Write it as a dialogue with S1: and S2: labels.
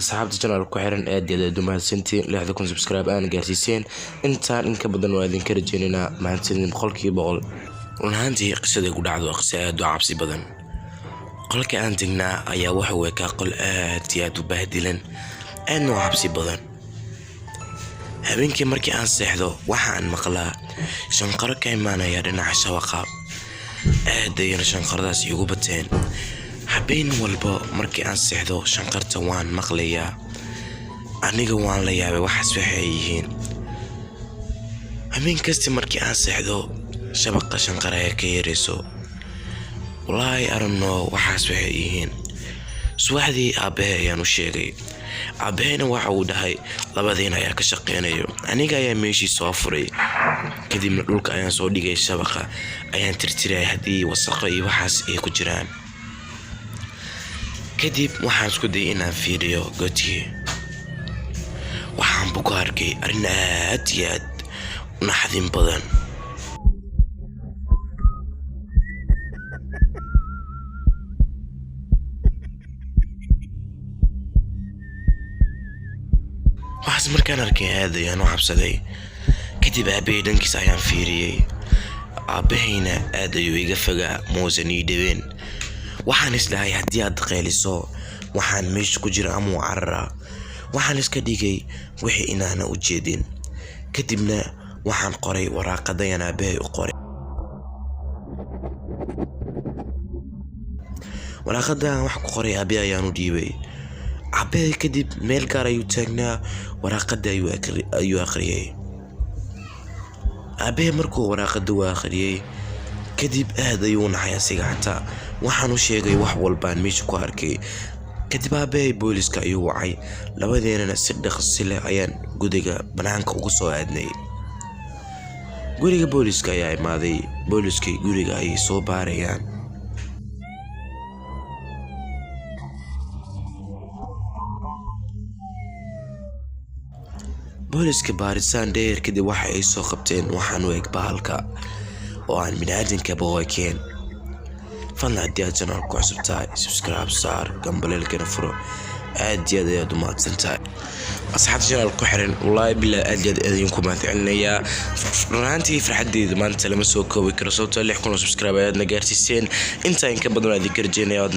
S1: Asxaabta channel ku xiran, aad iyo aad aad u mahadsantihiin. 6000 subscribe aana gaarsiiseen, intaan in ka badan waa idinka rajeynaynaa. Mahadsantiin 100%. Run ahaantii, qisada ku dhacdo waa qiso aad u cabsi badan. Qolka aan tegnaa ayaa wuxuu ekaa qol aad iyo aad u bahdilan, aadna u cabsi badan. Habeenkii markii aan seexdo, waxa aan maqlaa shanqaro ka imaanaya dhinaca shabaqa. Aad ayayna shanqaradaas iigu bateen. Habeen walba markii aan seexdo, shanqarta waan maqlayaa. Aniga waan la yaabay waxaas waxay yihiin. Habeen kasta markii aan seexdo, shabaqa shanqar ayaa ka yeerayso. Wallaahi, I don't know waxaas waxay yihiin. Subaxdii aabbahe ayaan u sheegay. Aabbaheyna waxa uu dhahay labadiina ayaa ka shaqeynayo. Aniga ayaa meeshii soo furay, kadibna dhulka ayaan soo dhigay, shabaqa ayaan tirtiray haddii wasaqo iyo waxaas ay ku jiraan. Kadib waxaan isku dayay inaan fiiriyo godkii. Waxaanba ku arkay arrin aad iyo aad u naxdin badan. Waxaas markaan arkay, aad ayaan u cabsaday. Kadib aabbahay dhankiisa ayaan fiiriyey. Aabbahayna aad ayuu iga fogaa, muusan ii dhaween. Waxaan isdhahay, haddii aad qayliso, waxaan meesha ku jira ama uu cararaa. Waxaan iska dhigay wixii inaana u jeedin. Kadibna waxaan qoray waraaqad ayaan aabbahay u qoray. Waraaqadan wax ku qoray, aabbahay ayaan u dhiibay. Aabbahay kadib meel gaar ayuu taagnaa, waraaqada ayuu akhriyay. Aabbahay markuu waraaqada u akhriyay kadib, aad ayuu u naxay asiga xataa. Waxaan u sheegay wax walbaan meesha ku arkay. Kadib aabbahay booliska ayuu wacay. Labadeenana si dhaqsi leh ayaan guriga banaanka ugu soo aadnay. Guriga booliska ayaa imaaday. Booliskii guriga ayay soo baarayaan. Booliska baaritaan dheer kadib waxa ay soo qabteen waxaan u eg bahalka oo aan biniaadankaba u ekeen. Fadlan, haddii aad channel ku cusub tahay, subscribe saar, gambaleelkana furo. Aad iyo aad ayaad u mahadsan tahay. Asxaabta channel ku xiran, wallaahi bilaa, aad iyo aad idinku mahadcelinayaa. Run ahaantii, farxadeyda maanta lama soo koobi karo, sababtoo 6000 oo subscribe ayaadna gaarsiiseen. Intaa in ka badan waa idinka rajeynaya. Waad